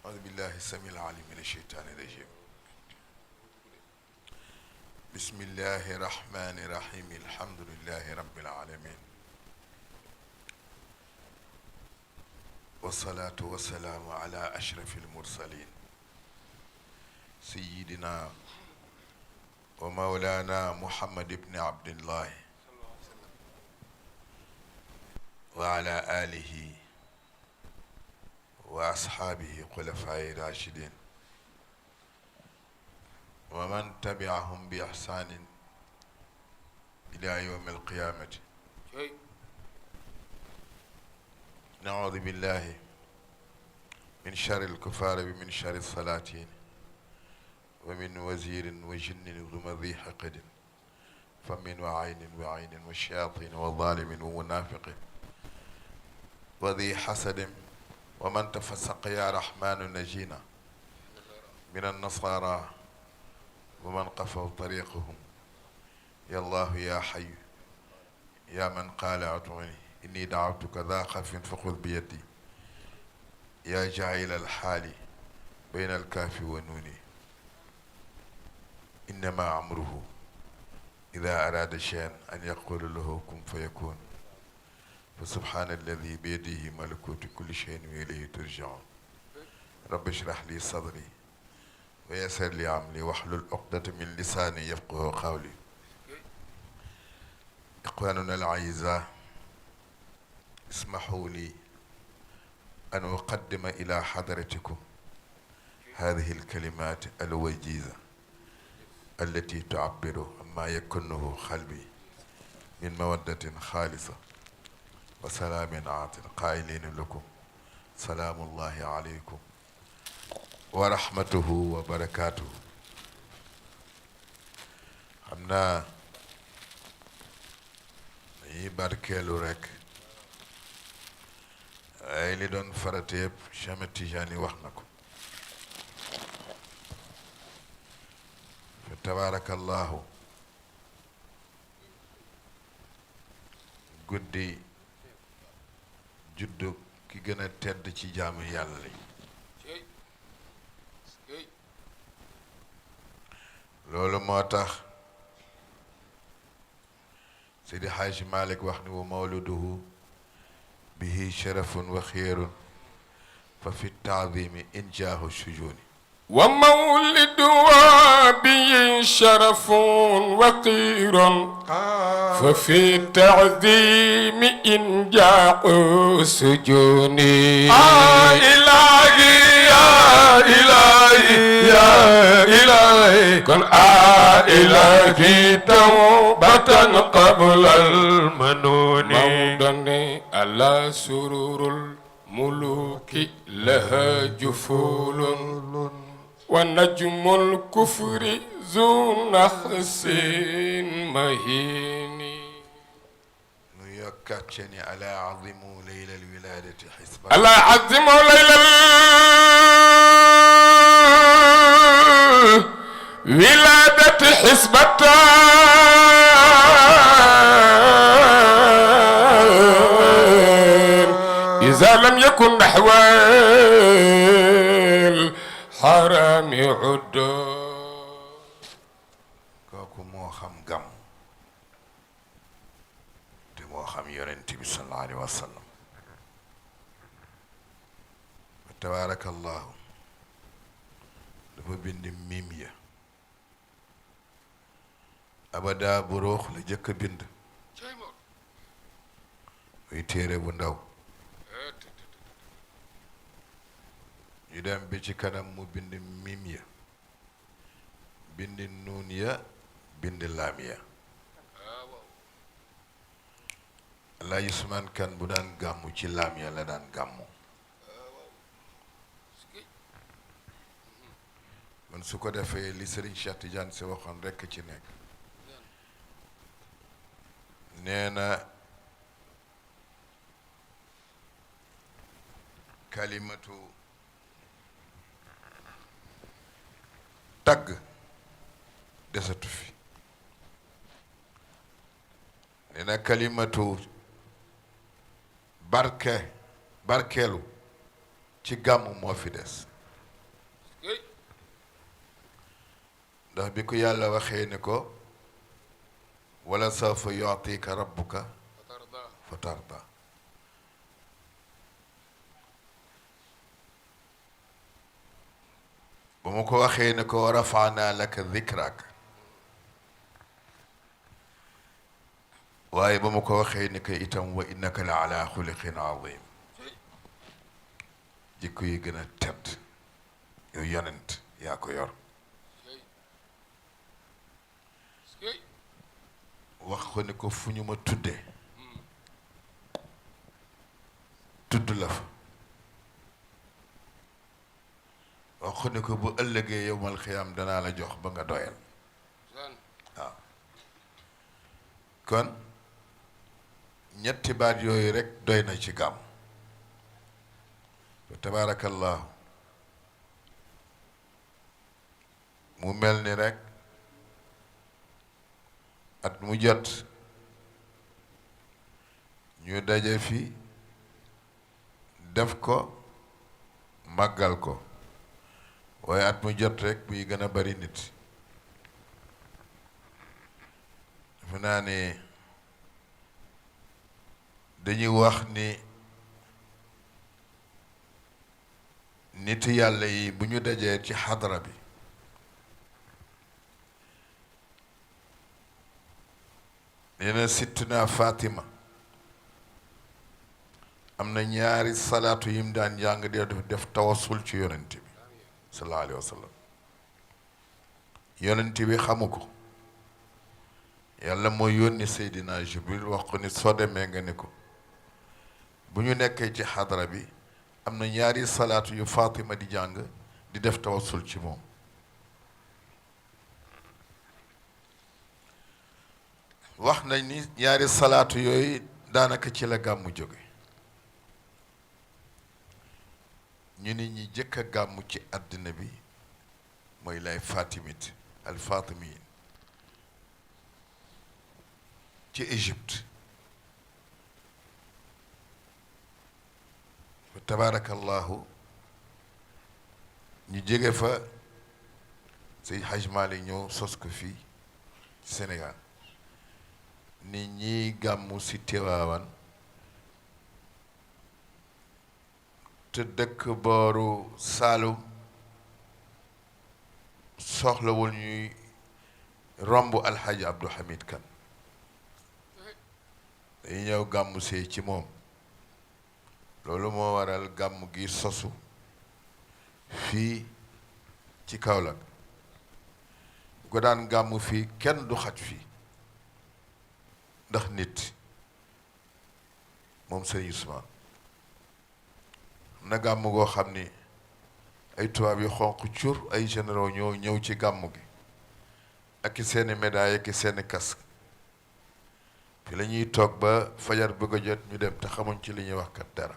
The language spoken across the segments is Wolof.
أعوذ بالله السميع العليم من الشيطان الرجيم بسم الله الرحمن الرحيم الحمد لله رب العالمين والصلاة والسلام على أشرف المرسلين سيدنا ومولانا محمد بن عبد الله وعلى آله وأصحابه خلفاء الراشدين ومن تبعهم بإحسان إلى يوم القيامة نعوذ بالله من شر الكفار ومن شر الصلاتين ومن وزير وجن ذو ذي حقد فمن وعين والشياطين وظالم ومنافق وذي حسد ومن تفسق يا رحمن نجينا من النصارى ومن قفوا طريقهم يا الله يا حي يا من قال أطعني إني دعوتك ذا خف فخذ بيدي يا جاعل الحال بين الكاف والنون إنما أمره إذا أراد شيئا أن يقول له كن فيكون فسبحان الذي بيده ملكوت كل شيء وإليه ترجعون رب اشرح لي صدري ويسر لي عملي واحلل عقدة من لساني يفقه قولي إخواننا الأعزاء اسمحوا لي أن أقدم إلى حضرتكم هذه الكلمات الوجيزة التي تعبر عما يكنه قلبي من مودة خالصة وسلام عاطل قائلين لكم سلام الله عليكم ورحمته وبركاته xam naa dañuy barkeelu rekk ay li doon farate yëpp Cheikh Ahmed Tidiane wax na ko fa tabarakallahu guddi juddu ki gën a tedd ci jaamu yàlla li loolu moo tax Seydi Haaji Malick wax ni wa mawluduhu bihi sharafun wa xeerun fa fi taadimi injaahu sujuni wa mawliduhu bihi sharafun wa xeerun fa fi taadimi injaahu sujuni ilahi ya ilahi ya ilahi kon ilahi tawbatan qabla al-manuni mawdani ala sururul muluki laha jufulun wa najmul kufri zu naxsin mahini nu yokkat ci ni ala azimu layla alwiladati xisba ala azimu layla alwiladati xisbata إذا لم يكن نحو الحرام عدا kooku moo xam gàmm te moo xam yonent bi sallallahu alayhi wa sallam tabaarakallahu dafa bind mim ya abada bu roox la jëkk a bind muy téere bu ndaw ñu dem bi ci kanam mu bind mim ya bind nuun ya bind laam ya Alaaji Usmaan Kan bu daan gàmmu ci laam ya la daan gàmmu man su ko defee li Serigne Cheikh Tidiane si waxoon rekk ci nekk nee na kalimatu tagg desatu fi nee na kalimatu barke barkeelu ci gàmmu moo fi des ndax bi ko yàlla waxee ni ko wala sawfa yu'tika rabbuka fa tarda ba mu ko waxee ni ko wa rafa'na laka dhikrak waaye ba mu ko waxee ni ko itam wa innaka la ala xuliqin azim jikko yi gën a tedd yow yonent yaa ko yor wax ko ni ko fu ñu ma tuddee tudd la fa wax ko ni ko bu ëllëgee yowmal xiyaam danaa la jox ba nga doyal waaw kon ñetti baat yooyu rek doy na ci gàmm tabaarakallahu mu mel ni rek at mu jot ñu daje fi def ko màggal ko waaye at mu jot rek buy gën a bari nit defe naa ne dañuy wax ni nit yàlla yi bu ñu dajee ci xadara bi nee na sittuna Fatima am na ñaari salaatu yim daan jàng di def tawasul ci yonent bi sallallahu alayhi wa sallam yonent bi xamu ko yàlla moo yónni Seydina Jibril wax ko ni soo demee nga ni ko bu ñu nekkee ci xadara bi am na ñaari salaatu yu Fatima di jàng di def tawasul ci moom wax nañ ni ñaari salaatu yooyu daanaka ci la gàmmu jóge ñu ni ñi jëkk a gàmmu ci àddina bi mooy lay fatimite al fatimiyin ci Égypte fa tabaarakallahu ñu jóge fa Seydi Hajj Maalik ñëw sos ko fii Sénégal nit ñi gàmmu si Tiwaawan te dëkk booru Saalum soxlawul ñuy romb alxaaji Abdou Hamid Kan dañuy ñëw gàmmu see ci moom loolu moo waral gàmmu gi sosu fii ci Kaolack ko daan gàmmu fii kenn du xaj fii ndax nit moom Sëriñ Usmaan na gàmmu goo xam ni ay tubaab yu xonq cur ay généraux ñoo ñëw ci gàmmu gi ak i seeni médaille ak i seeni casque fi la ñuy toog ba fajar bëgg a jot ñu dem te xamuñ ci li ñuy wax kat dara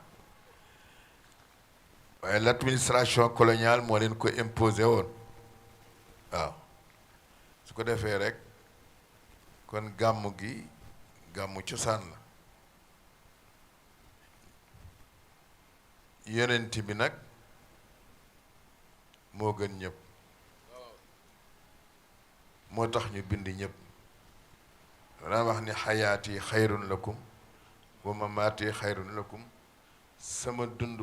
waaye l'administration coloniale moo leen ko imposé woon waaw su ko defee rek kon gàmmu gi gàmmu cosaan la yonent bi nag moo gën ñëpp moo tax ñu bind ñëpp danaa wax ni xayaati xayrun lakum wa mamaati xayrun lakum sama dund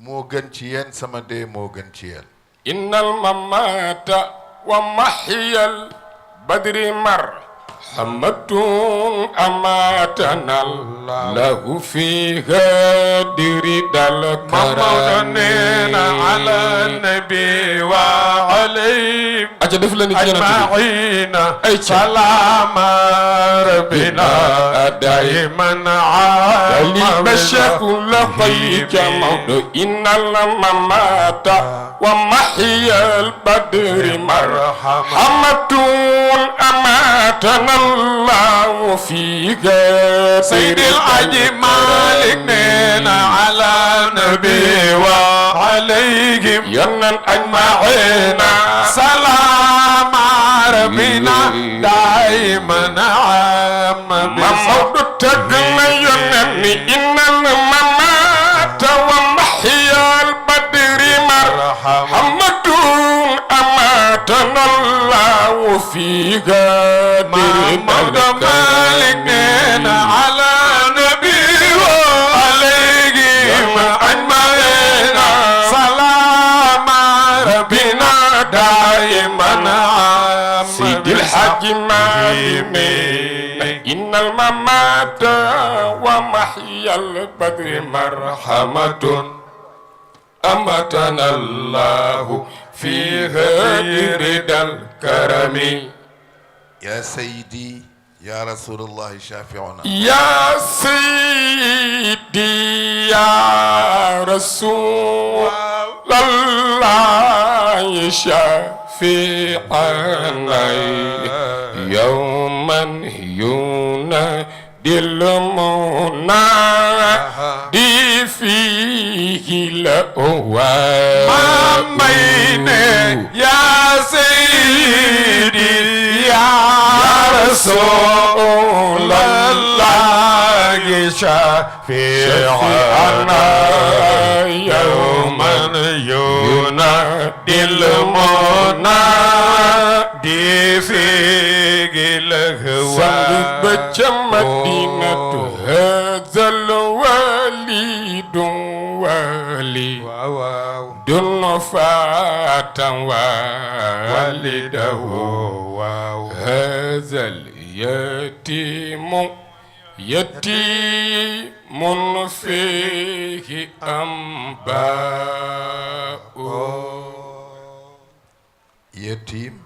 moo gën ci yéen sama dee moo gën ci yéen innal mamata wa mahyal badri mar حمدتم أماتنا له فيها دريد الكرام على النبي وعليه أجمعين سلام ربنا دائما عام بشر لقيك موضوع إن الممات ومحيا البدر مرحم حمدتم أماتنا الله فيك سيد الحاج مالك نينا على النبي وعليهم ينن أجمعين سلام ربنا دائما عام مموت تقل ينن إن الممات الله في قدر محمد مالك على نبي وعليهم أجمعين سلام ربنا دائما عام سيد الحاج مالك إن الممات ومحيا البدر مرحمة أمتنا الله في غير الكرم يا سيدي يا رسول الله شافعنا يا سيدي يا رسول الله شافعنا يوما ينادي المنادي فيه الأواب يا سيدي يا رسول الله شفيعنا يوما ينادي المنادي في الهوى سلب مدينة هذا الوليد والي دون فاتا والده هذا اليتيم يتيم فيه أنباء يتيم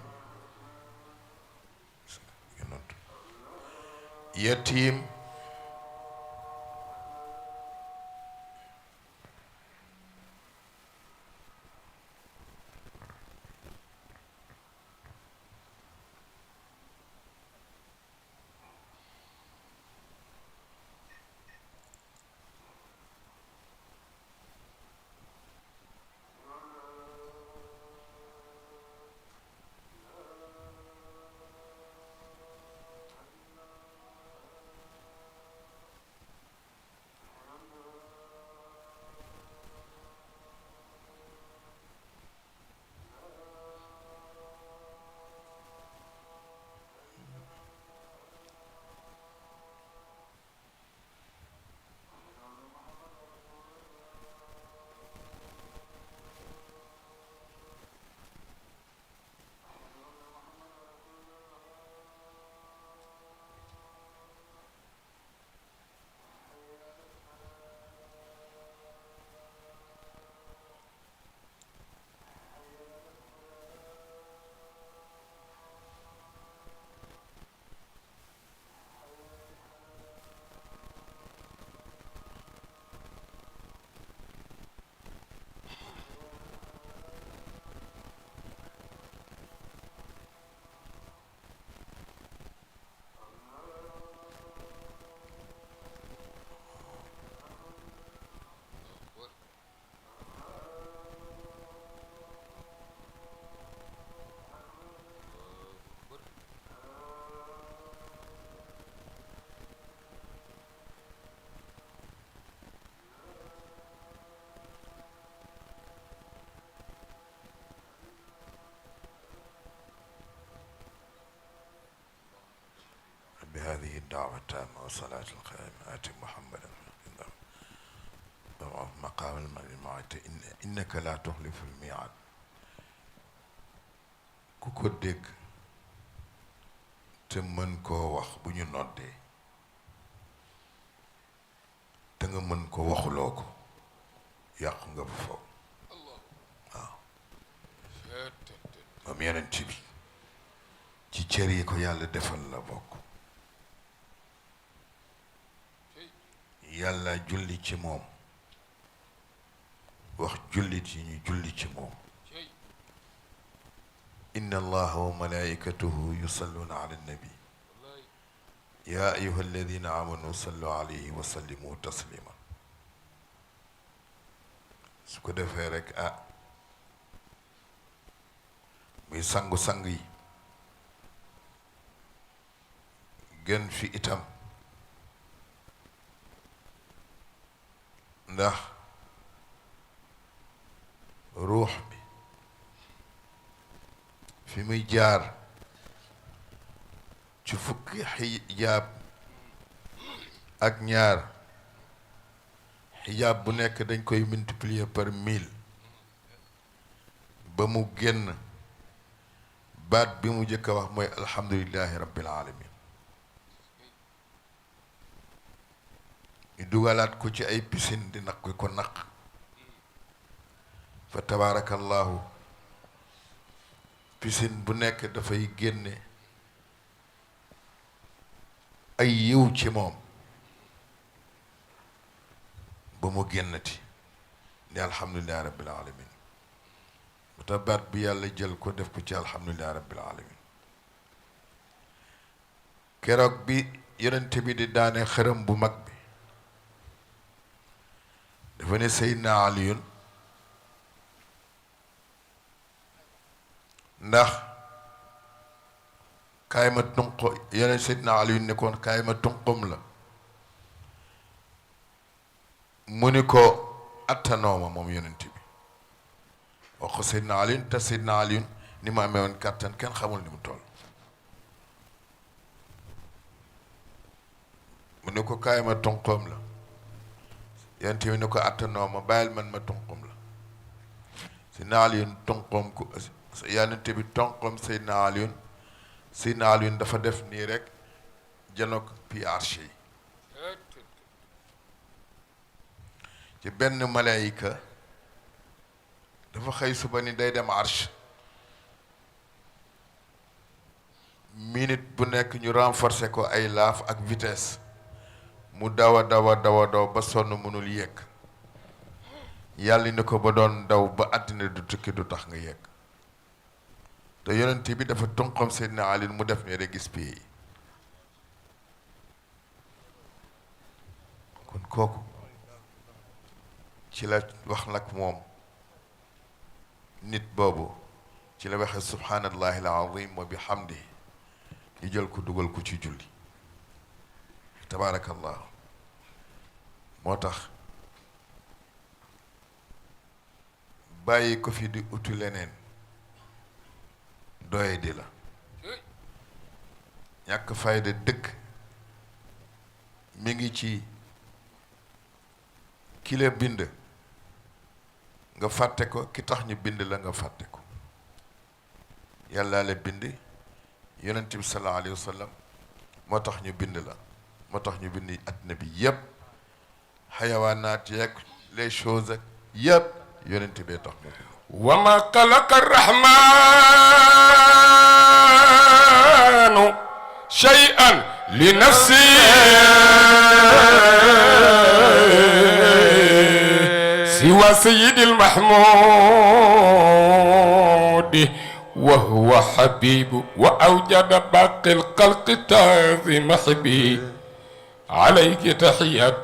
بهذه الدعوة التامة والصلاة القائمة آت محمدا مقام الموعد إنك لا تخلف الميعاد ku ko dégg te mën koo wax bu ñu noddee te nga mën ko waxuloo ko yàqu nga bu faw waaw moom yonent bi ci cër yi ko yàlla defal la bokk yàlla julli ci moom wax jullit yi ñu julli ci moom inna allaha wa malaikatahu yusalluna ala nabi ya ayuha alladina amanu sallu alayhi wa sallimu taslima su ko defee rek muy sangu-sang yi gën fi itam ndax ruux bi fi muy jaar ci fukki xijaab ak ñaar xijaab bu nekk dañ koy multiplier par 1000 ba mu génn baat bi mu njëkk a wax mooy alhamdulillahi rabbil alamin ñu dugalaat ko ci ay piscine di naq ko naq fa tabaarakallahu piscine bu nekk dafay génne ay yiw ci moom ba mu génnati ni alhamdulillahi rabbil alamin mu tax baat bi yàlla jël ko def ko ci alhamdulillahi rabbil alamin keroog bi yonent bi di daane xërëm bu mag bi dafa ne Seydina Aliyun ndax kaay ma tunqo yeneen Seydina Aliyun ne koon kaay ma tunqum la mu ni ko attanooma moom yonent bi wax ko Seydina Aliyun te Seydina Aliyun ni ma amee woon kàttan kenn xamul ni mu toll mu ni ko kaay ma tunqum la yonent bi ne ko attanooma bàyyil man ma tunqum la Seydina Aliyun tunqum ko yonent bi tunqum Seydina Aliyun Seydina Aliyun dafa def nii rek janoog pi arché yi ci benn malayka dafa xëy suba ni day dem arsh minute bu nekk ñu renforcer ko ay laaf ak vitesse mu dawa ba sonn mënul yegg yàlla ni ko ba doon daw ba àddina du tukki du tax nga yegg te yonent bi dafa tunqam Seydina Ali mu def ne rek gis pie yi kon kooku ci la wax nag moom nit boobu ci la waxee subhanallahi alazim wa bihamdihi ñu jël ko dugal ko ci julli tabaarakallahu moo tax bàyyi ko fi di utu leneen doye di la ñàkk fayda dëkk mi ngi ci ki la bind nga fàtte ko ki tax ñu bind la nga fàtte ko yàlla la bind yonent bi sallallahu alayhi wa sallam moo tax ñu bind la moo tax ñu bind àddina bi yépp xayawaanaat yeeg les choses ak yépp yonent bee tax ñu bind وما خلق الرحمن شيئا لنفسه سوى سيد المحمود وهو حبيب وأوجد باقي الخلق تعظيم حبيب عليك تحية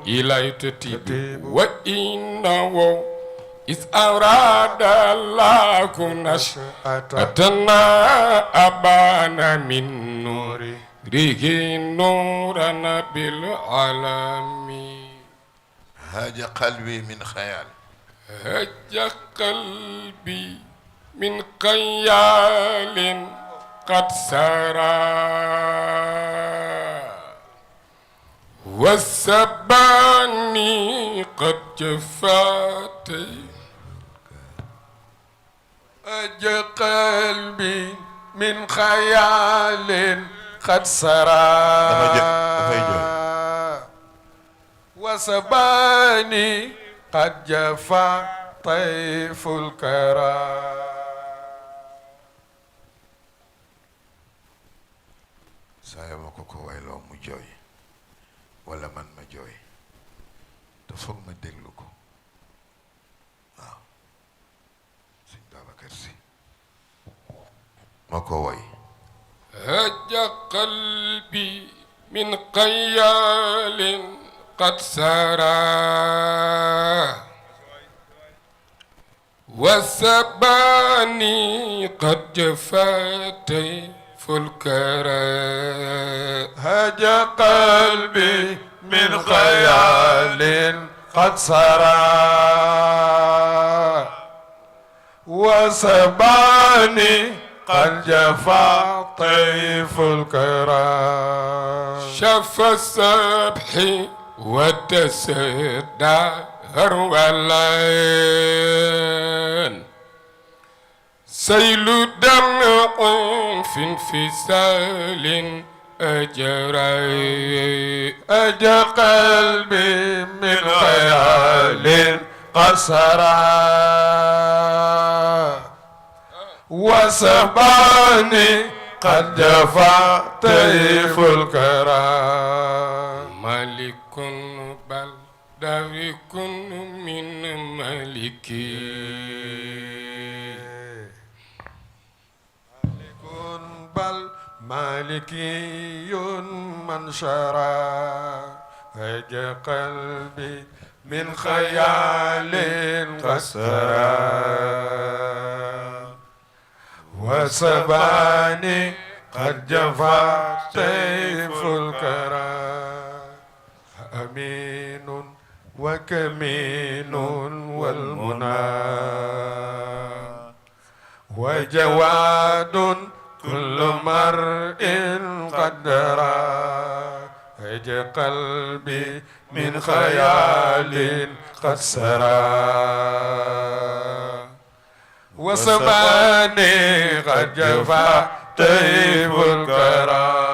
إلى تتيب وإنه إذ أراد الله نشأتنا أبانا من نوره نورنا بالعالمين هاج قلبي من خيال هج قلبي من خيال قد سرى والسباني قد جفاتي هج قلبي من خيال قد سرى وسباني قد جفا طيف الكرى saa ma ko wayloo mu jooy wala man ma jooy te foog ma déglu ko waaw sëñ Babacar Si ma ko woy هج قلبي من خيال قد سرى والسباني قد جفاتي فالكرى هج قلبي من خيال قد سرى وسباني قد جفا طيف الكرام شف السبح والتسدى هرولان سيل دمع في انفصال أجري أجا قلبي من خيال قصرا وسباني قد جفا طيف الكرام ملك بل دارك من ملكي مالك بل مالكي من شرى هج قلبي من خيال قسرا وسباني قد جفا طيف الكرى أمين وكمين والمنى وجواد كل مرء قدرا هج قلبي من خيال قد سرى وسباني قد جفا طيب الكرى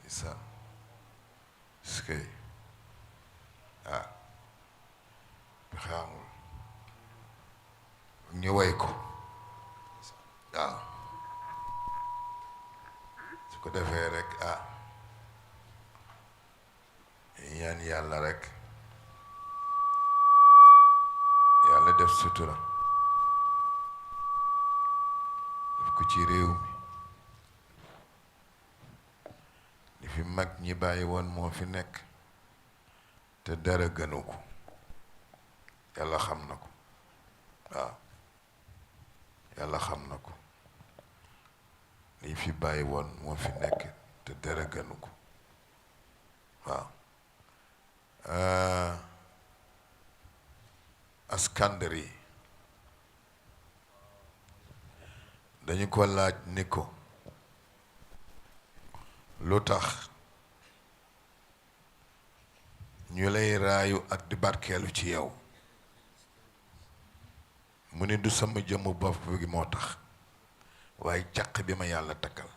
Isa skay ah pexe amul ñu way ko waaw su ko defee rek ñaan yàlla rek yàlla def sutura def ko ci réew mi li fi mag ñi bàyyi woon moo fi nekk te dara gënu ko yàlla xam na ko waaw yàlla xam na ko li fi bàyyi woon moo fi nekk te dara gënu ko waaw Askandari dañu ko laaj ni ko lu tax ñu lay raayu ak di barkeelu ci yow mu ni du sama jëmmu bopp gi moo tax waaye caq bi ma yàlla takkal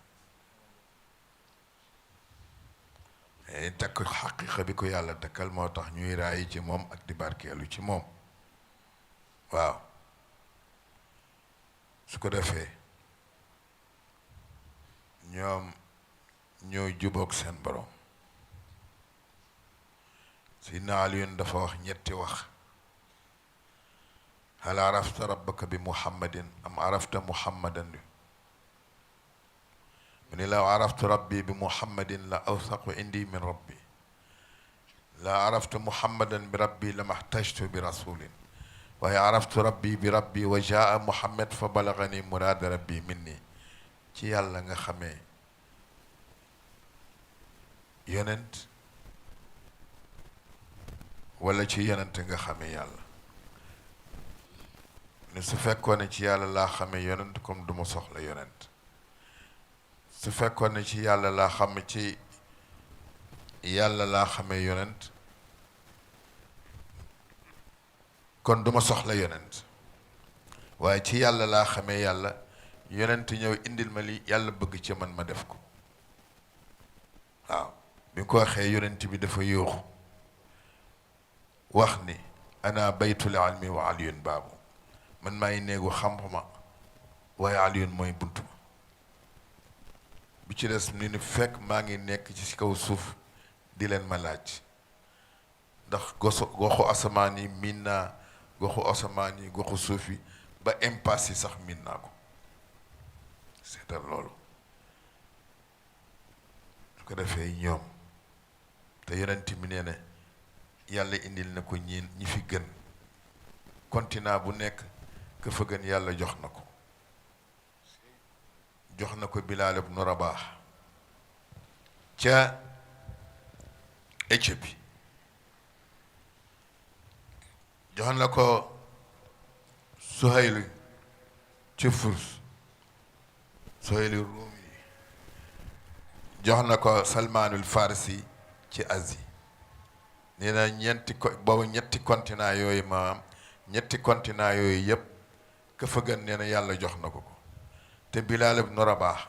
takk xaqiiqa bi ko yàlla takkal moo tax ñuy raayi ci moom ak di barkeelu ci moom waaw su ko defee ñoom ñoo jubóog seen borom Sayyidina Aliyun dafa wax ñetti wax hal arafta rabbaka bi muhammadin am arafta muhammadan mu ni law araftu rabbi bi muhammadin la awsaqu indi min rabbi la araftu muhammadan bi rabbi la mahtajtu bi rasulin waaye araftu rabbi bi rabbi wa jaa muhammad fa balagani muraada rabbi minni ci yàlla nga xamee yonent wala ci yonent nga xamee yàlla ni su fekkoon ne ci yàlla laa xamee yonent comme du ma soxla yonent su fekkoon ne ci yàlla laa xam ci yàlla laa xamee yonent kon duma soxla yonent waaye ci yàlla laa xamee yàlla yonent ñëw indil ma li yàlla bëgg ci man ma def ko waaw bi nga ko waxee yonent bi dafa yóoxu wax ni ana baytul ilmi wa aliyun baabu man maay néegu xam-xama waaye aliyun mooy buntu ma bi ci des ni fekk maa ngi nekk ci kaw suuf di leen ma laaj ndax goxu asamaan yi miin naa goxu asamaan yi goxu suuf yi ba impasse yi sax miin naa ko seetal loolu su ko defee ñoom te yonent mi nee na yàlla indil na ko ñi fi gën continent bu nekk ka fa gën yàlla jox na ko Bilaal ibn Rabaax ca Éthiopie jox na ko Suhayl ci Furs Suhayl Rumi jox na ko Salmaanul Farisi ci Asie nee na boobu ñetti continent yooyu maam ñetti continent yooyu yëpp ka fa gën nee na yàlla jox na ko ko te Bilaal ibn Rabaax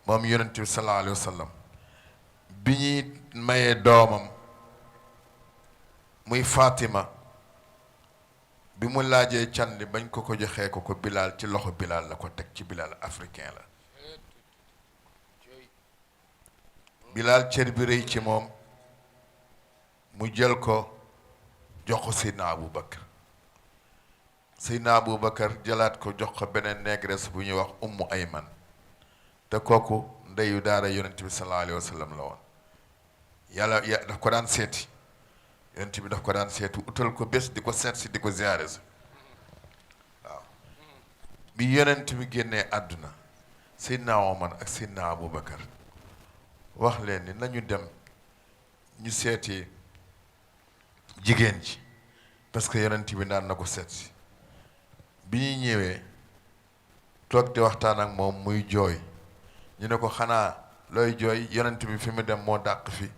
moom yonent bi sallallahu alayhi wa sallam bi ñuy mayee doomam muy Fatima bi mu laajee can li bañ ko joxee ko Bilaal ci loxo Bilaal la ko teg ci Bilaal africain la Bilaal cër bi rëy ci moom mu jël ko jox ko Seydina Aboubacar Seydina Aboubacar jëlaat ko jox ko beneen négresse bu ñuy wax Ummu Ayman te kooku ndeyu daara yonent bi sallallahu alayhi wa sallam la woon yàlla daf ko daan seeti yonent bi daf ko daan seetu utal ko bés di ko seet si di ko ziyaare si waaw bi yonent bi génnee àdduna Seydina Omar ak Seydina Aboubacar wax leen ni nañu dem ñu seeti jigéen ji parce que yonent bi daan na ko seet si bi ñuy ñëwee toog di waxtaan ak moom muy jooy ñu ne ko xanaa looy jooy yonent bi fi mu dem moo dàq fi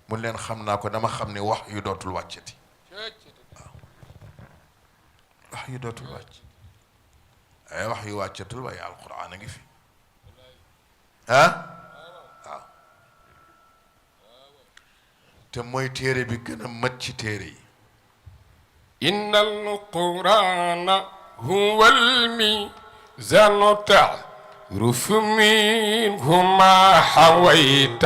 mun leen xam naa ko dama xam ni wax yu dootul wàccati waaw wax yu dootul wàcc ay wax yu wàccatul waaye alquran a ngi fi ah waaw te mooy téere bi gën a mat ci téere yi inna alqurana huwa almizanu تعرف منه ما حويت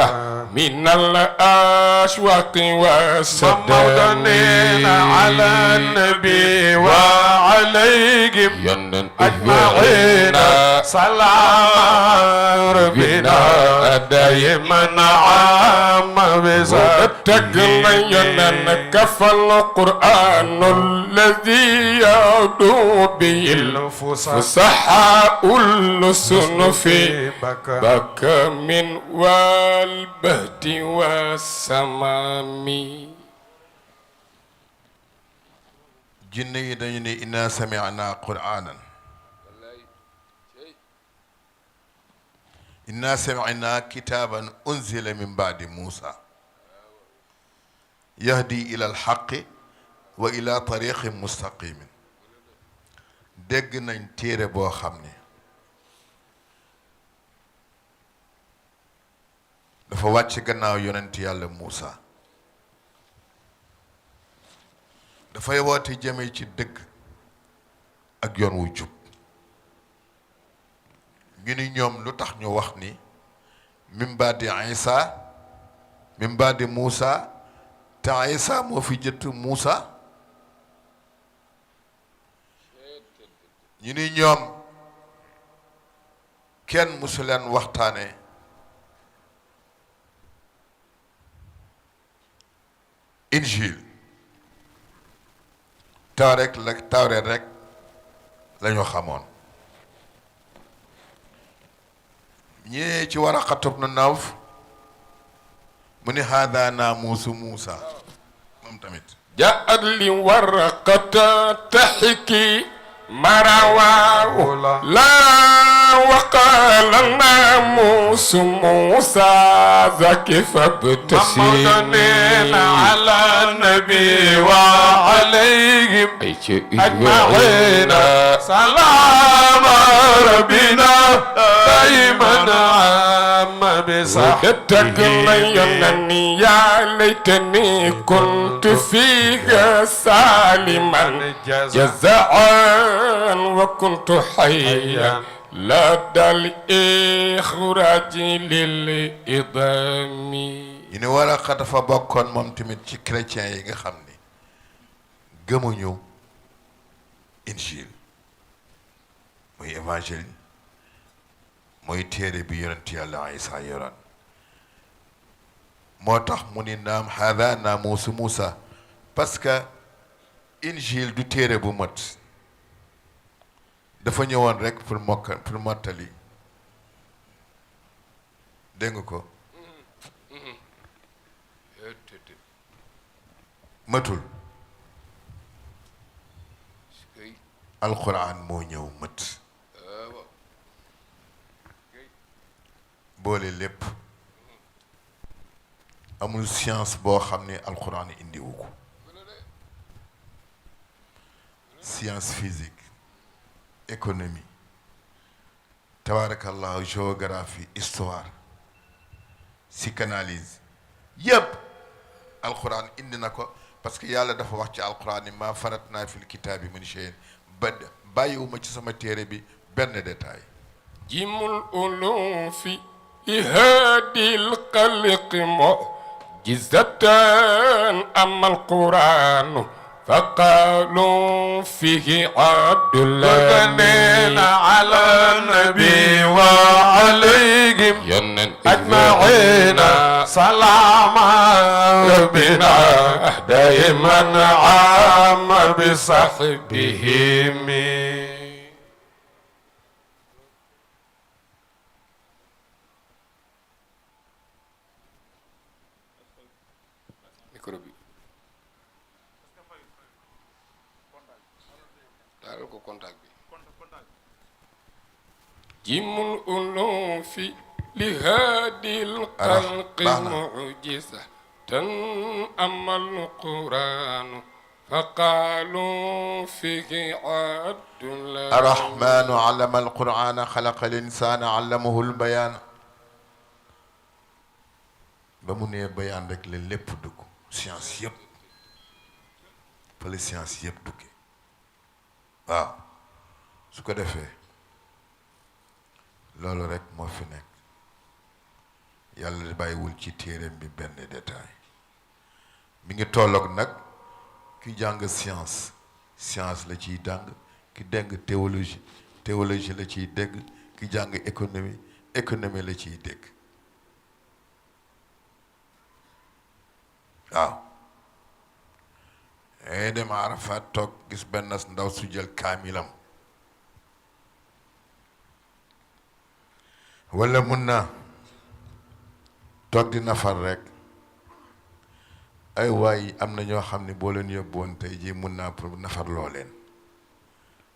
من الأشواق والسدم على النبي وعليهم أجمعين سلام ربنا دائما عام بزاد كفى القرآن الذي يعدو به الفصحاء اللسن في بك من والبهت والسمام jinne yi dañu ne inna sami'na qur'anan inna sami'na kitaban unzila min ba'di Musa yahdi ila alxaqi wa ila tariqin mustaqimin dégg nañ téere boo xam ne dafa wàcc gannaaw yonent yàlla Muusa dafay woote jëme ci dëgg ak yoon wu jub ñu ni ñoom lu tax ñu wax ni min baadi Isa min baadi Muusa te Isa moo fi jëtt Muusa ñu ni ñoom kenn musu leen waxtaane Injil tawreet rek la ñu xamoon ñee ci Waraqatu bnu Nawf mu ni haada naamuusu Muusa moom tamit jaat li Waraqata taxiki marawaahu laa waqaala naamuusu Muusa zaki fabtasim على النبي وعليهم أجمعين سلام ربنا دائما عام بصحبه يا ليتني كنت فيها سالما جزاء وكنت حيا لدى الإخراج للإضام ñu ne Waraqa dafa bokkoon moom tamit ci chrétien yi nga xam ni gëmuñu Injil muy évangile mooy téere bi yonent yàlla Isa yoroon moo tax mu ni naam haada naamuusu Muusa parce que Injil du téere bu mat dafa ñëwoon rek pour mottali dégg nga ko matul alquran moo ñëw mët boole lépp amul science boo xam ne alquran indiwu ko science physique économie tabarakallah géographie histoire psychanalyse yépp alquran indi na ko parce que yàlla dafa wax ci alquran ni ma faratna fil kitaabi min shay'in ba bàyyiwuma ci sama téere bi benn détail jimul ulufi ihadil xalqi mu'jizatan amma alquranu فقالوا فيه عبد الله على النبي وعليهم أجمعين سلام ربنا دائما عام بصحبهم جم الألوف لهادي الخلق معجزة أما القرآن فقالوا فيه عبد الله الرحمن علم القرآن خلق الإنسان علمه البيان بمني بيان رك للب دك سcience يب فلي science يب دك su ko defee loolu rek moo fi nekk yàlla bàyyiwul ci téereem bi benn détail mi ngi tolloog nag ki jàng science la ciy jàng ki dégg théologie la ciy dégg ki jàng économie la ciy dégg waaw dem Arafat toog gis benn ndaw su jël kaamilam wala mun na toog di nafar rek ay waay am na ñoo xam ne boo leen yóbbuwoon tey jii mun naa pour nafar loo leen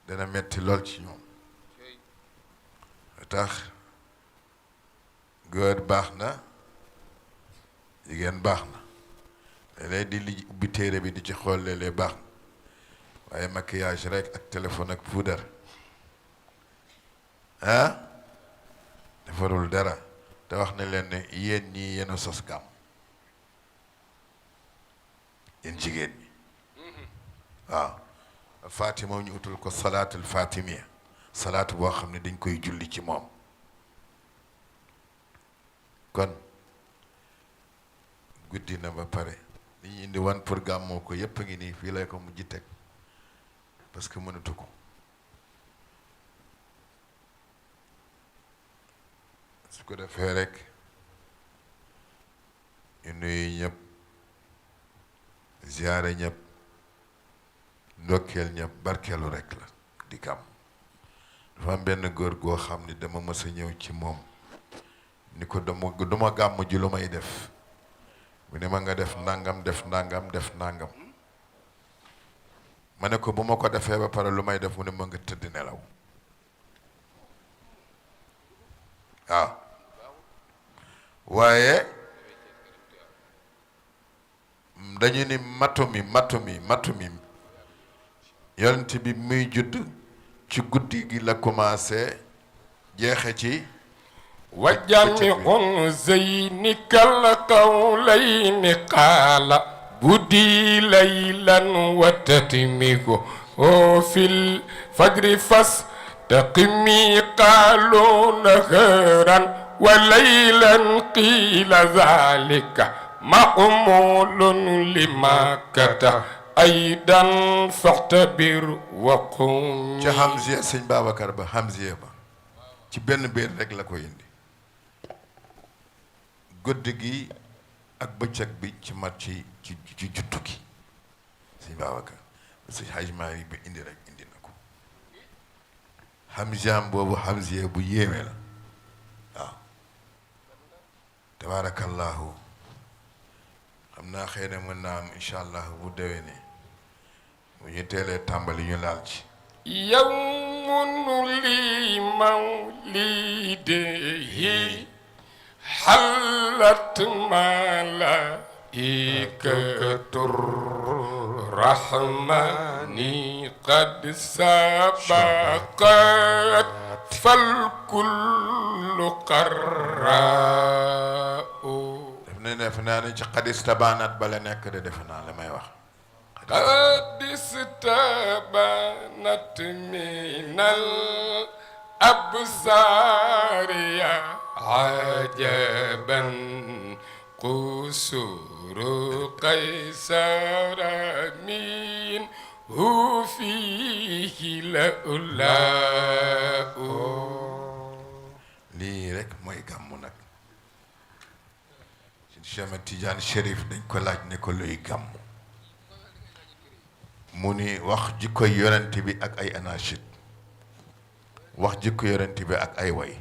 dana metti lool ci ñoom tax góor baax na jigéen baax na léeg-léeg di li ubbi téere bi di ci xool léeg-léeg baax na waaye maquillage rek ak téléphone ak puudar defarul dara te wax na leen ne yéen ñii yéen a sos gàmm yéen jigéen ñi waaw Fatima ñu utul ko salaatul fatimia salaatu boo xam ne dañ koy julli ci moom kon guddi na ba pare li ñu indi wan pour gàmmoo ko yépp a ngi nii fii lay ko mujj teg parce que mënatu ko su ko defee rek ñu nuyu ñëpp ziyaare ñëpp ndokkeel ñëpp barkeelu rek la di gàmm dafa am benn góor goo xam ni dama mës a ñëw ci moom ni ko duma gàmm ji lu may def mu ne ma nga def nangam def nangam def nangam ma ne ko bu ma ko defee ba pare lu may def mu ne ma nga tëdd nelaw waaw waaye dañu ni matu mi yonent bi muy judd ci guddi gi la commencé jeexe ci وجميع زينك القولين قال بدي ليلا وتتمه في الفجر فاستقمي قالوا نهارا وليلا قيل ذلك معمول لما كتب أيضا فاعتبر وقم ca Hamziya sëñ Babacar ba Hamziya ba ci benn biir rek la ko indi guddi gi ak bëccëg bi ci mat ci juttu gi sëñ Babacar sëñ Hajj Maalik bi indi rek indi na ko Hamziyaam boobu Hamziya bu yéeme la waaw tabaarakallaahu xam naa xëy na mën naa am incha allah bu déwénee bu ñu teelee tàmbali ñu laal ci يوم لمولده حلت ملائكة الرحمن قد سبقت فالكل قراء دفنا قد استبانت بلا نك دفنا لما يوخ قد استبانت من الأبصار يا عجبا قصور قيصر منه فيه لؤلاء lii rek mooy gàmmu nag Cheikh Ahmed Tidiane Chérif dañ ko laaj ne ko luy gàmmu mu ni wax jikko yonent bi ak ay anachid wax jikko yonent bi ak ay way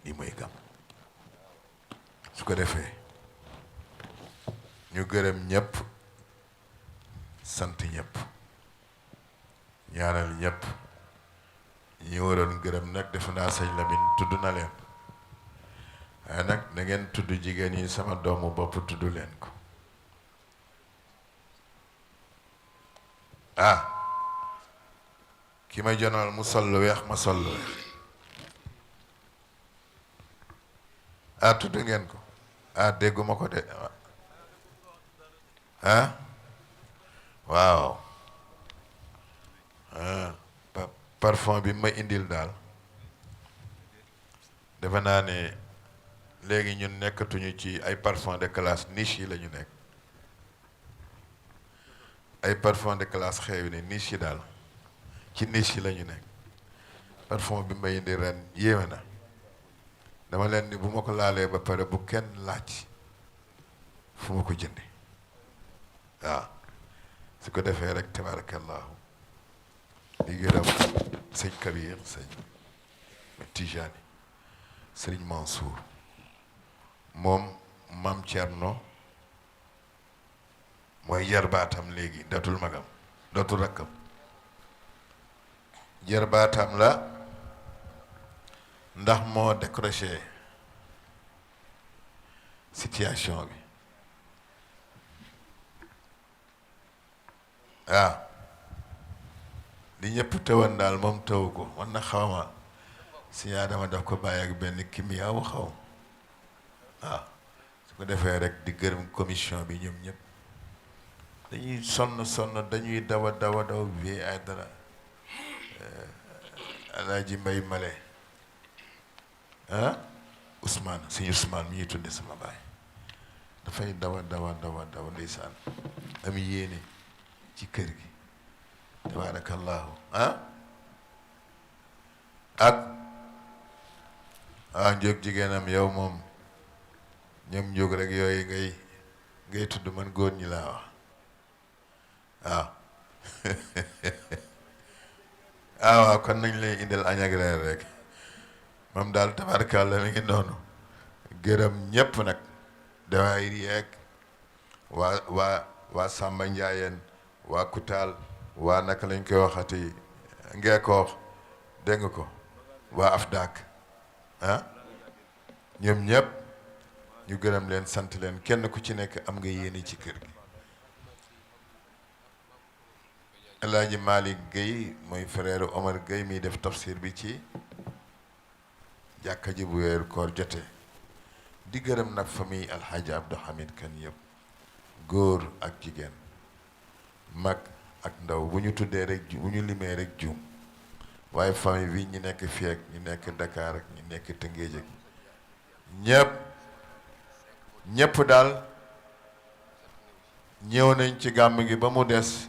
lii mooy gàmmu su ko defee ñu gërëm ñëpp sant ñëpp ñaanal ñëpp ñi waroon gërëm nag defe naa sëñ Lamine tudd na leen waaye nag na ngeen tudd jigéen yi sama doomu bopp tudd leen ko ah ki ma jonool mu sol lu weex ma sol lu weex ah tudd ngeen ko ah dégguma ko de ah waaw parfum bi ma indil daal defe naa ne léegi ñun nekkatuñu ci ay parfum de classe niche yi la ñu nekk ay parfum de classe xeewi ne niche yi daal ci niche yi la ñu nekk parfum bi ma indi ren yéeme na dama leen ni bu ma ko laalee ba pare bu kenn laaj fu ma ko jënde waaw su ko defee rek tabarakallahu di gërëm sëñ Kabir sëñ Tijani sëriñ Mansour moom Mam Thierno mooy jarbaatam léegi dootul magam dootul rakkam jarbaatam la ndax moo décroché situation bi waaw li ñëpp tëwan daal moom tëw ko man na xawma si Adama daf ko bàyyi ak benn kimiyaawu xaw waaw su ko defee rek di gërëm commission bi ñoom ñëpp dañuy sonn dañuy daw vie ay dara Alaaji Mbay Male ah Ousmane suñu Ousmane mi ñuy tudde sama baay dafay daw ndeysaan am yéene ci kër gi tabarakallahu ah ak njóg jigéenam yow moom ñoom njóg rek yooyu ngay tudd man góor ñi laa wax waaw waaw kon nañ lay indil añ ak reer rek moom daal tabarakallah mi ngi noonu gërëm ñépp nag dawaayir yeeg waa Samba Njaayeen waa Kutaal waa naka lañ koy waxati Ngeekoox dégg nga ko waa Afdak ah ñoom ñëpp ñu gërëm leen sant leen kenn ku ci nekk am nga yéene ci kër gi El Hadji Malick Guèye mooy frère Omar Guèye miy def tafsir bi ci jàkka ji bu weeru koor jotee di gërëm nag famille Alhaji Abdou Hamid Kane yëpp góor ak jigéen mag ak ndaw bu ñu tuddee rek bu ñu limee rek juum waaye famille bi ñi nekk fii ak ñi nekk Dakar ak ñi nekk Tëngéej ak ñépp daal ñëw nañ ci gàmm gi ba mu des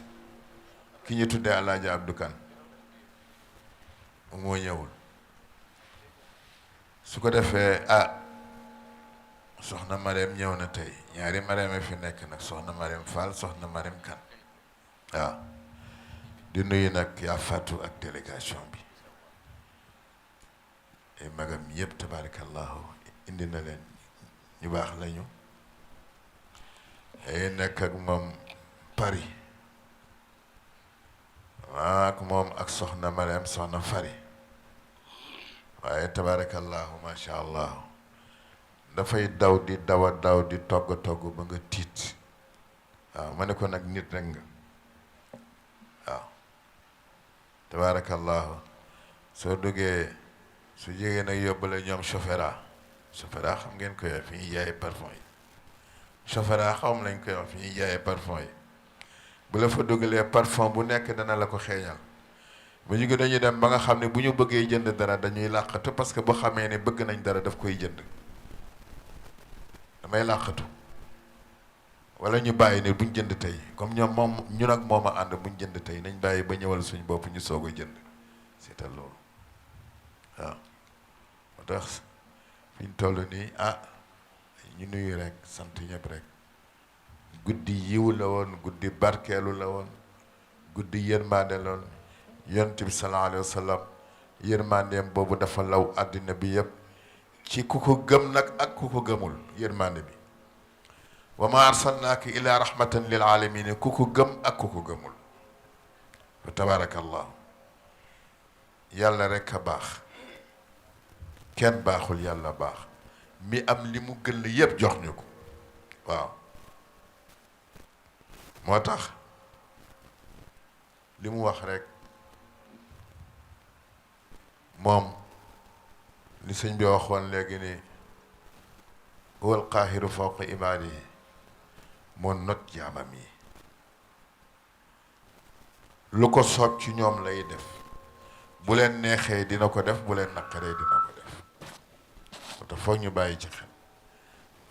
ki ñu tuddee Alaaji Abdou Kane moo ñëwul su ko defee soxna Marème ñëw na tey ñaari Marème fi nekk nag soxna Marème Fall soxna Marème Kane waaw di nuyu nag yaa Fatou ak délégation bi ay magam yëpp tabarakallahu indi na leen ñu baax lañu ay nekk ak moom Paris ak moom ak soxna Mariam soxna Fari waaye tabarakallahu macha allah dafay daw di daw di togg ba nga tiit waaw ma ne ko nag nit rek nga waaw tabarakallahu soo duggee su jegee nag yóbbale ñoom chauffeur xam ngeen koy wax fi ñuy jaayee parfum yi chauffeur xawm lañ koy wax fi ñuy jaayee parfum yi bu la fa dugalee parfum bu nekk dana la ko xeeñal bu ñu dañuy dem ba nga xam ne bu ñu bëggee jënd dara dañuy làqatu parce que boo xamee ne bëgg nañ dara daf koy jënd damay làqatu wala ñu bàyyi ne buñ jënd tey comme ñoom ñun ak moom a ànd buñ jënd tey nañ bàyyi ba ñëwal suñ bopp ñu soog a jënd seetal loolu waaw moo tax fi ñu toll nii ñu nuyu rek sant ñëpp rek guddi yiw la woon guddi barkeelu la woon guddi yërmande la woon yonent bi sallallahu alayhi wa sallam yërmandeem boobu dafa law àddina bi yëpp ci ku ko gëm nag ak ku ko gëmul yërmande bi wa ma arsalnaaka ila rahmatan lil alamin ku ko gëm ak ku ko gëmul fa tabarakallah yàlla rek a baax kenn baaxul yàlla baax mi am li mu gën la yëpp jox ñu ko waaw moo tax li mu wax rek moom li sëñ bi waxoon léegi ni huwa alqaahiru fawqa ibaadihi moo not jaamam yi lu ko soob ci ñoom lay def bu leen neexee dina ko def bu leen naqaree dina ko def moo tax foog ñu bàyyi ci xel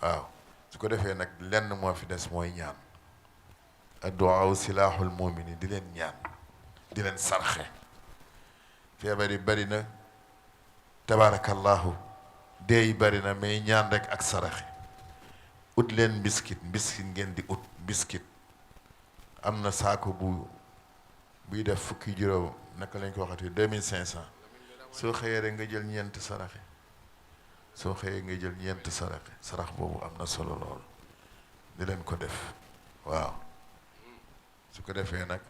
waaw su ko defee nag lenn moo fi des mooy ñaan adduwaa silaaxul muumini di leen ñaan di leen sarxe feebar yi bari na tabaarakallahu dee yi bari na mais ñaan rek ak saraxe ut leen mbiskit ngeen di ut mbiskit am na saako buy def fukki juróom naka lañ ko waxati 2500 soo xëyee rek nga jël ñeent saraxe soo xëyee nga jël ñeent saraxe sarax boobu am na solo lool di leen ko def waaw su ko defee nag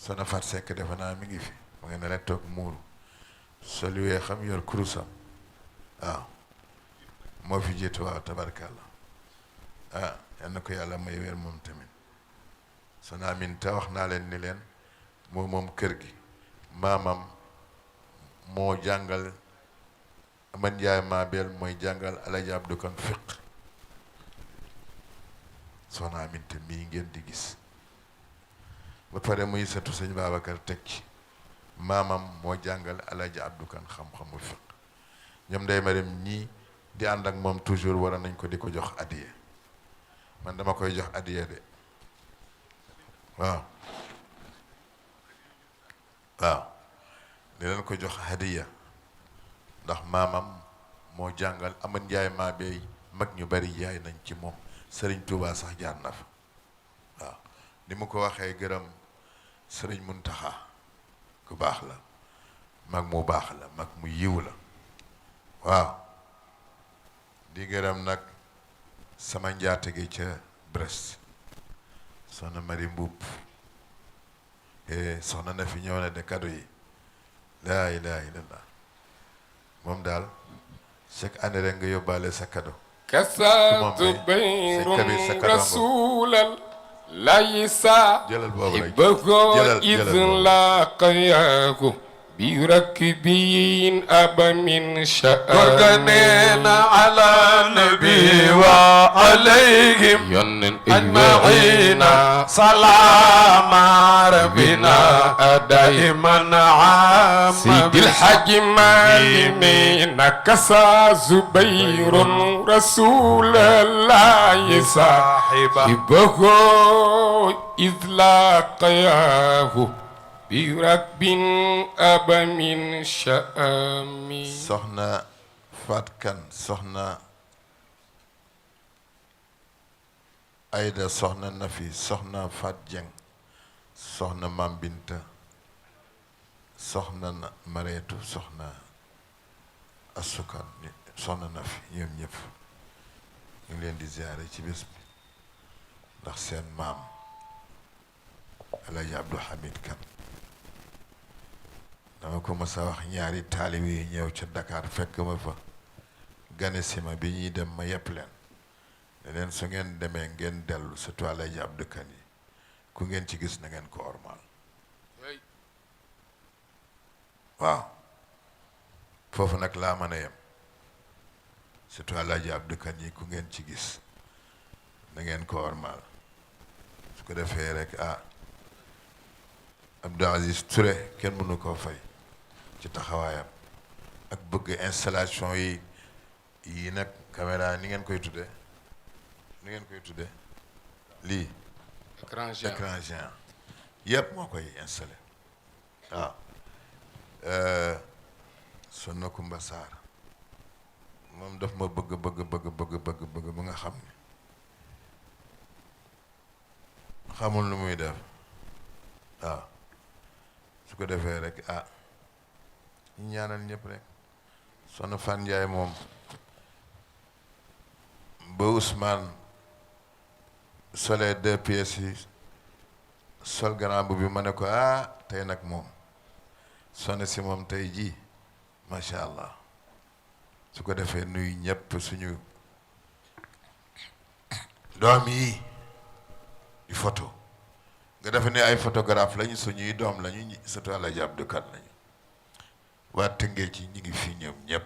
Soxna Fat Seck defe naa mi ngi fi mu ngi ne leen toog muuru soluwee xam yor kurusam waaw moo fi jiitu waaw tabarkàlla yal na ko yàlla may wér moom tamit Soxna Aminta wax naa leen ni leen moom kër gi maamam moo jàngal Aman Njaay Maabeel mooy jàngal Alaaji Abdu Kan fiq Soxna Aminta mii ngeen di gis ba pare muy sëtu sëñ Babacar teg ci maamam moo jàngal Alaaji Abdu Kan xam-xamu fiq ñoom day ma dem ñii di ànd ak moom toujours war nañ ko di ko jox addiye man dama koy jox addiye de waaw di leen ko jox hadiya ndax maamam moo jàngal Aman Njaay Maabeel mag ñu bari jaay nañ ci moom Sëriñ Tuubaa sax jaar na fa waaw ni mu ko waxee gërëm Sëriñ Muntaxa ku baax la mag mu baax la mag mu yiw la waaw di gërëm nag sama njaatige ca Brest soxna Mari Mbuub soxna na fi ñëw na de cadeau yi laa ilaha illallah moom daal chaque année rek nga yóbbaale sa cadeau كساد بير رسولا ليس حبه إذ لاقياه بركبين أبا من شاء وكنين على النبي وعليهم أجمعين سلام ربنا دائما عام سيد الحاج مالين كسى زبير رسول الله صاحبه إذ لاقياه بركب أبا من شأمي soxna Faat Kan soxna Ayda soxna Nafi soxna Faat Jeng soxna Mam Binta soxna Mareetu soxna Asukan soxna Nafi ñoom ñëpp ñu ngi leen di ziare ci bés bi ndax seen maam Alaaji Abdou Hamid Kan dama ko mës a wax ñaari taalib yi ñëw ca Dakar fekk ma fa gane sima bi ñuy dem ma yepp leen ne leen su ngeen demee ngeen dellu surtout Alaaji Abdou Kan yi ku ngeen ci gis na ngeen ko ormal waaw foofu nag laa mën a yem surtout Alaaji Abdou Kan yi ku ngeen ci gis na ngeen ko ormal su ko defee rek Abdou Aziz Touré kenn mënu koo fay ci taxawaayam ak bëgg installation yi nag caméra ni ngeen koy tuddee lii écran géant yëpp moo koy installé waaw Soxna Kumba Sarr moom daf ma bëgg ba nga xam ne xamul lu muy def waaw su ko defee rek ñu ñaanal ñëpp rek Soxna Fan Ndiaye moom ba Ousmane solee 2 pièces yi sol grand bu bi ma ne ko tey nag moom Soxna si moom tey ji macha allah su ko defee nuyu ñëpp suñu doom yi di photo nga defe ne ay photographe lañu suñuy doom lañu surtout Alaaji Abdou Kan lañu waa Tëngéej ci ñi ngi fii ñoom ñëpp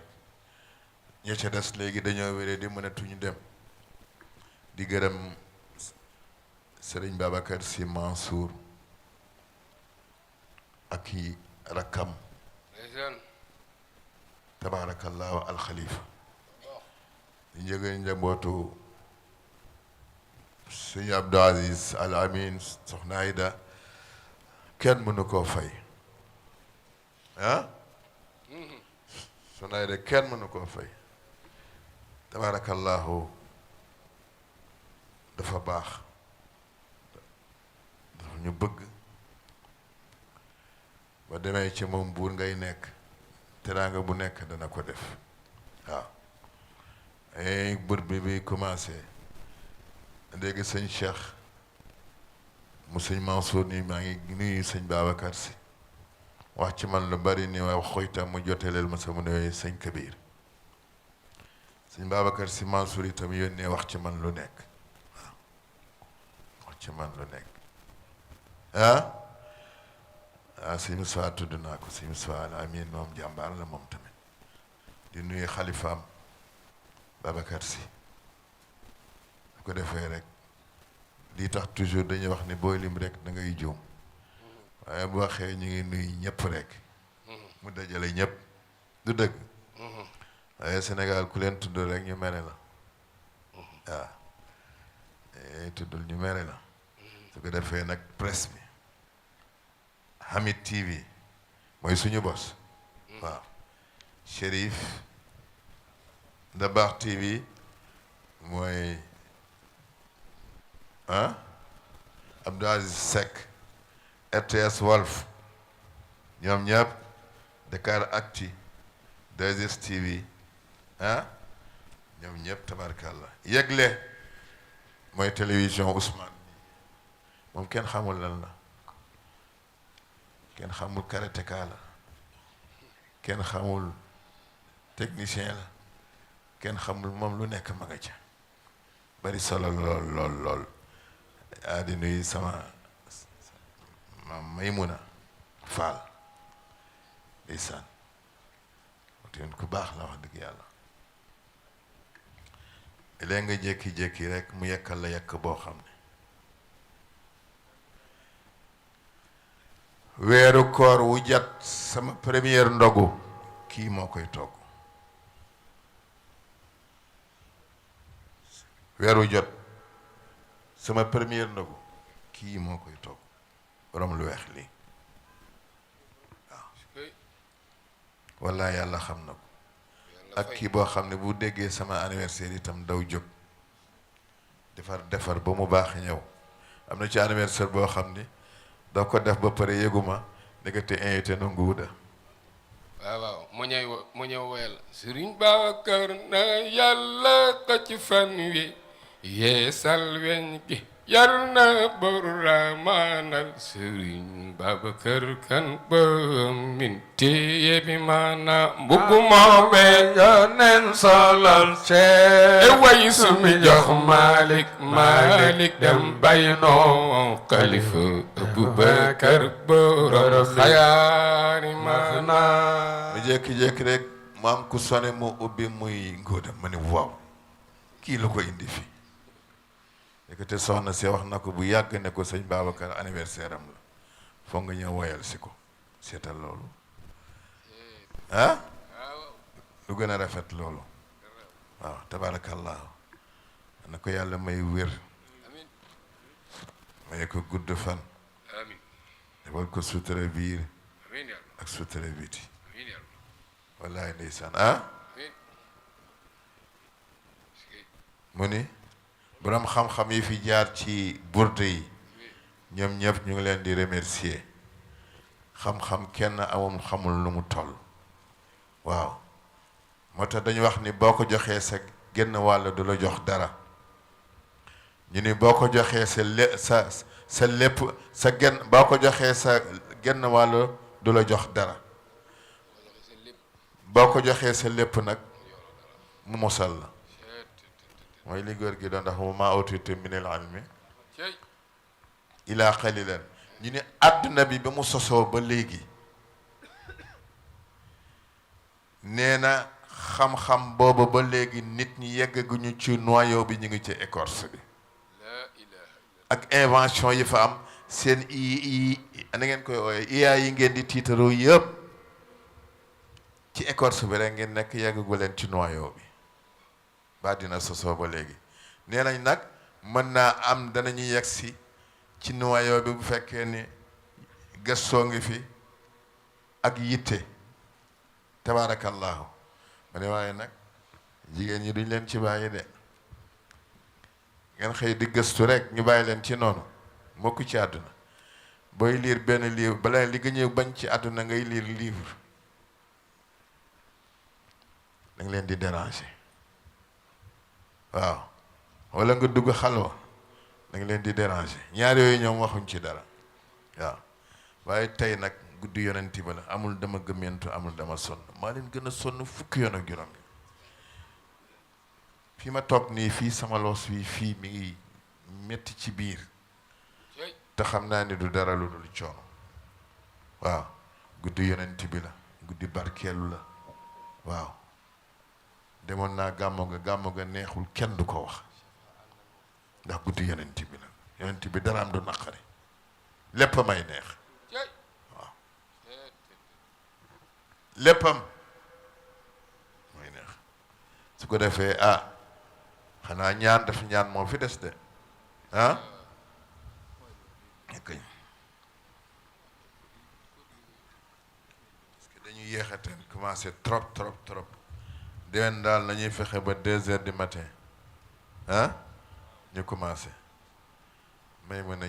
ña ca des léegi dañoo wéree di mënatuñu dem di gërëm Sëriñ Babacar Sy Mansour ak i rakkam tabaarakallaahu alxalifa di njëgëñ njabootu Sëñ Abdou Aziz Al Amin Soxna Ayda kenn mënu koo fay Soxna Ayda kenn mënu koo fay tabaarakallaahu dafa baax dafa ñu bëgg ba demee ci moom buur ngay nekk teraanga bu nekk dana ko def waaw ay bër bi commencé léegi sëñ Cheikh mu sëñ Mansour nii maa ngi nuyu sëñ Babacar Si wax ci man lu bari ni wax xoytam mu joteleel ma sama nuyoo sëñ Kabir sëñ Babacar Si Mansour itam yónnee wax ci man lu nekk waaw wax ci man lu nekk sëñ Moussa tudd naa ko sëñ Moussa Al Amin moom jàmbaar la moom tamit di nuyu xalifaam Babacar Si su ko defee rek lii tax toujours dañuy wax ni booy lim rek da ngay juum waaye bu waxee ñu ngi nuyu ñëpp rek mu dajale ñëpp du dëgg waaye Sénégal ku leen tudd rek ñu mere la waaw tuddul ñu mere la su ko defee nag presse bi Hamid TV mooy suñu bos waaw Chérif Dabakh TV mooy Abdou Aziz Seck RTS Walf ñoom ñëpp Dakar Actu 2S TV ñoom ñëpp tabarkàllah yëgle mooy télévision Ousmane moom kenn xamul lan la kenn xamul karatéka la kenn xamul technicien la kenn xamul moom lu nekk ma nga ca bari solo lool di nuyu sama maam Maymuna Fall ndeysaan ten ku baax la wax dëgg yàlla léegi nga jékki-jékki rek mu yekkal la yekk boo xam ne weeru koor wu jat sama première ndogu kii moo koy togg weeru jot sama première ndogu kii moo koy togg borom lu weex lii waaw walla yàlla xam na ko ak kii boo xam ne bu déggee sama anniversaire itam daw jóg defar ba mu baax ñëw am na ci anniversaire boo xam ni da ko def ba pare yëguma nekkati invité na nguuda waaw mu ñëw woyal Sëriñ Babacar na yàlla ko ci fan wi yeesal weñ gi yar na boramaanal Sëriñ Babacar Kan ba min téye bi maana mbubb moomee yonen solal e Cheikh way sumi jox Malik Malik dem baynoo Xalifa Abubakar borom xayaari maana mu jékki-jékki rek mu am ku sone mu ubbi muy ngóoda ma ni waaw kii la ko indi fi te soxna si wax na ko bu yàgg ne ko sëñ Babacar anniversaire am la foog nga ñëw woyal si ko seetal loolu ah lu gën a rafet loolu waaw tabarakallah na ko yàlla may wér may ko gudd fan defal ko sutura biir ak sutura biti wallaay ndeysaan mu ni borom xam-xam yi fi jaar ci burte yi ñoom ñëpp ñu ngi leen di remercier xam-xam kenn amul xamul lu mu toll waaw moo tax dañu wax ni boo ko joxee sa genn wàll du la jox dara ñu ni boo ko joxee sa lépp sa genn boo ko joxee sa genn wàll du la jox dara boo ko joxee sa lépp nag mu mosal la mooy li góor gi doon ndax wa maa utiitum minal ilmi illaa qaliilan ñu ne àdduna bi ba mu sosoo ba léegi nee na xam-xam booba ba léegi nit ñi yeggaguñu ci noyau bi ñu ngi ci écorce bi ak invention yi fa am seen na ngeen koy ooyee IA yi ngeen di tiitaroo yëpp ci écorce bi rek ngeen nekk yeggagu leen ci noyau bi ba dina sosoo ba léegi nee nañ nag mën naa am danañu yegg si ci noyau bi bu fekkee ni gëstoo ngi fi ak yitte tabaarakallahu ma ne waaye nag jigéen ñi duñ leen ci bàyyi de ngeen xëy di gëstu rek ñu bàyyi leen ci noonu mokk ci àdduna booy liir benn livre bala li nga ñëw bañ ci àdduna ngay liir livre da nga leen di déranger waaw wala nga dugg xalwa da nga leen di déranger ñaar yooyu ñoom waxuñ ci dara waaw waaye tey nag guddi yonenti ba la amul dama gëmmentu amul dama sonn maa leen gën a sonn fukki yoon ak juróom fii ma toog nii fii sama loos wi fii mi ngi metti ci biir te xam naa ni du dara lu dul coono waaw guddi yonenti bi la guddi barkeelu la waaw demoon naa gàmmo ga neexul kenn du ko wax ndax guddi yonenti bi la yonenti bi dara am du naqari lépp may neex waaw léppam may neex su ko defee xanaa ñaan def ñaan moo fi des de kañ parce que dañuy yéexateen commencé trop déwén daal nañuy fexe ba 2 heures du matin ñu commencé Maymuna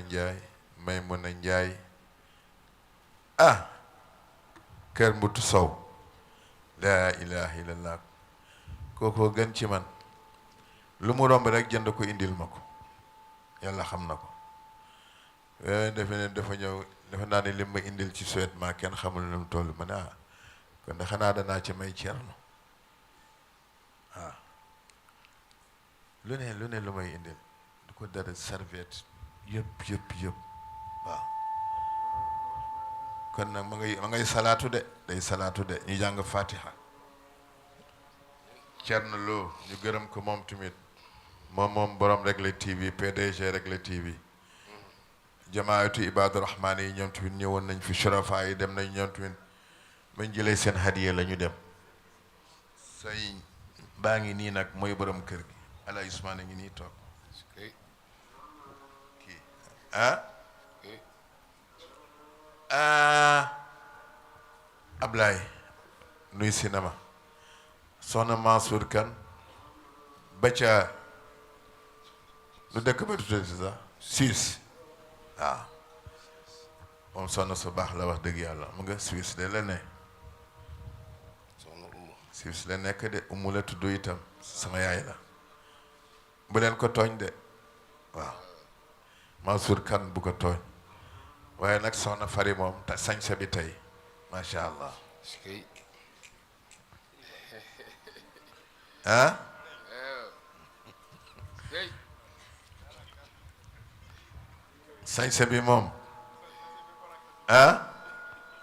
Njaay Kër Mbutu Sow laa ilaha illallah kookoo gën ci man lu mu romb rek jënd ko indil ma ko yàlla xam na ko defe ne dafa ñëw dafa naa ne lim ma indil ci souhaitement kenn xamul lu mu toll ma ne kon de xanaa danaa ci may Cerno lu ne lu may indil du ko dara serviette yëpp waaw kon nag ma ngay salaatu de day salaatu de ñu jàng fatiha Cerno Lo ñu gërëm ko moom tamit moom borom Regle TV PDG Regle TV jamaatu Ibaadu Rahmaan yi ñoom tamit ñëwoon nañ fi shurafa yi dem nañ ñoom tamit bañ jëlee seen hadiya la ñu dem say baa ngi nii nag mooy borom kër gi ala Usmaan a ngi nii toog kii Ablaye nuy cinéma soxna Mansour Kan ba ca lu dëkk ba tuddee si sax Suisse waaw moom soxna su baax la wax dëgg yàlla mu nga Suisse de la ne Suisse la nekk de umu la tudd itam sama yaay la bu leen ko tooñ de waaw Mansour Kane bu ko tooñ waaye nag soxna Fari moom te sañse bi tey macha allah ah sañse bi moom ah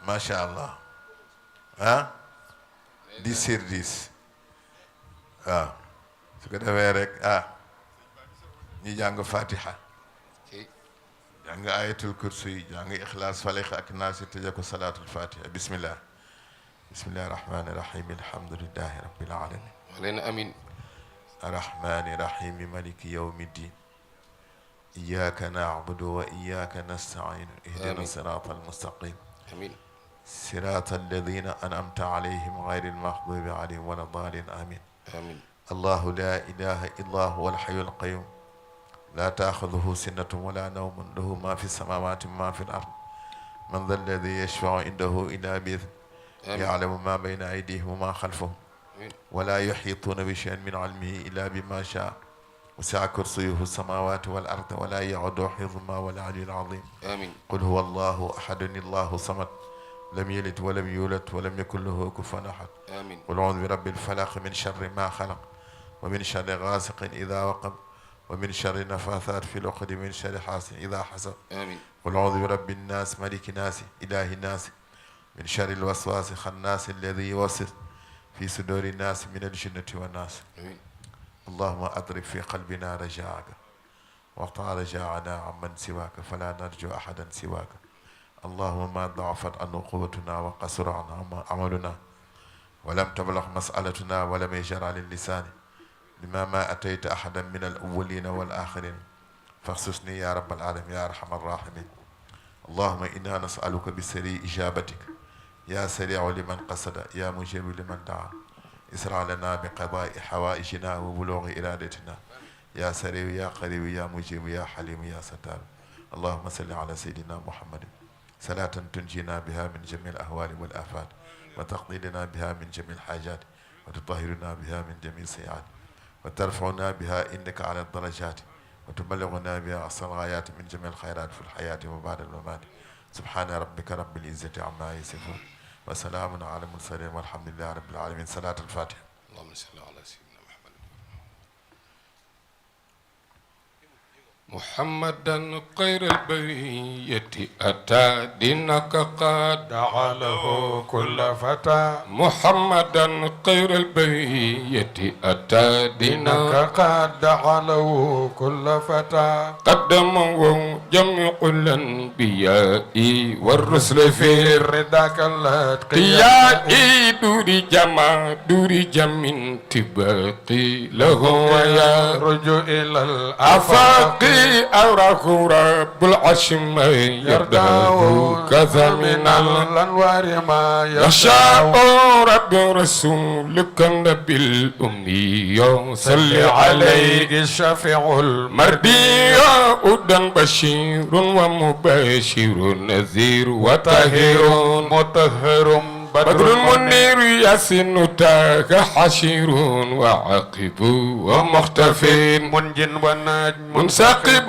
macha allah ah 10 sur 10 waaw su ko defee rek ñi jàng fatiha jàng ayatul kursi yi jàng ixlaas falix ak naas yi tëje ko salaatul fatiha bismillah bismillahi rahmani rahim alhamdulillahi rabbil alamin leen amin arrahmani rahim maliki yawmi ddin iyyaka na'budu wa iyyaka nasta'in ihdina sirata almustaqim amin صراط الذين أنعمت عليهم غير المغضوب عليهم ولا الضالين آمين آمين الله لا إله إلا هو الحي القيوم لا تأخذه سنة ولا نوم له ما في السماوات وما في الأرض من ذا الذي يشفع عنده إلا بإذنه يعلم ما بين أيديهم وما خلفهم ولا يحيطون بشيء من علمه إلا بما شاء وسع كرسيه السماوات والأرض ولا يعود حفظهما والعلي العظيم آمين قل هو الله أحد الله الصمد لم يلد ولم يولد ولم يكن له كفوا أحد آمين قل أعوذ برب الفلق من شر ما خلق ومن شر غاسق إذا وقب ومن شر النفاثات في العقد من شر حاسد إذا حسد آمين قل أعوذ برب الناس ملك الناس إله الناس من شر الوسواس الخناس الذي يوسوس في صدور الناس من الجنة والناس آمين اللهم أضرب في قلبنا رجاءك واقطع رجاءنا عمن سواك فلا نرجو أحدا سواك اللهم ما ضعفت عنا قوتنا وقصر عنا عملنا ولم تبلغ مسألتنا ولم يجر على اللسان لما ما أتيت أحدا من الأولين والآخرين فاخصصني يا رب العالمين يا أرحم الراحمين اللهم إنا نسألك بسري إجابتك يا سريع لمن قصد يا مجيب لمن دعا اسرع لنا بقضاء حوائجنا وبلوغ إرادتنا يا سريع يا قريب يا مجيب يا حليم يا ستار اللهم صل على سيدنا محمد صلاة تنجينا بها من جميع الأهوال والآفات وتقضي لنا بها من جميع الحاجات وتطهرنا بها من جميع السيئات وترفعنا بها إنك على الدرجات وتبلغنا بها أقصى الغايات من جميع الخيرات في الحياة وبعد الممات سبحان ربك رب العزة عما يصفون وسلام على المرسلين والحمد لله رب العالمين صلاة الفاتحة اللهم صل على سيدنا محمدا خير البرية أتى دينك قد دعله كل فتى محمدا خير البرية أتى دينك قد دعله كل فتى قدمه جميع الأنبياء والرسل في رداك الاتقياء دوري جم تباقي له ويرجو إلى الآفاق أوراق رب العشم يرده كذا من الأنوار ما يشاء رب رسولك النبي الأمي صل عليك الشفيع المردي أدن بشير ومبشر نذير وطهير مطهر بدر منير ياسين تاك حشير وعاقب ومختفين منج ونجم منسقب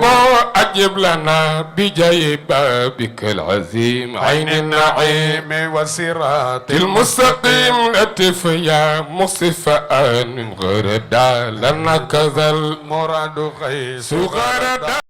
أجب لنا بجاي بابك العظيم عين النعيم وصراط المستقيم لطف يا مصف أن غردا لنا كذا المراد غيث غردا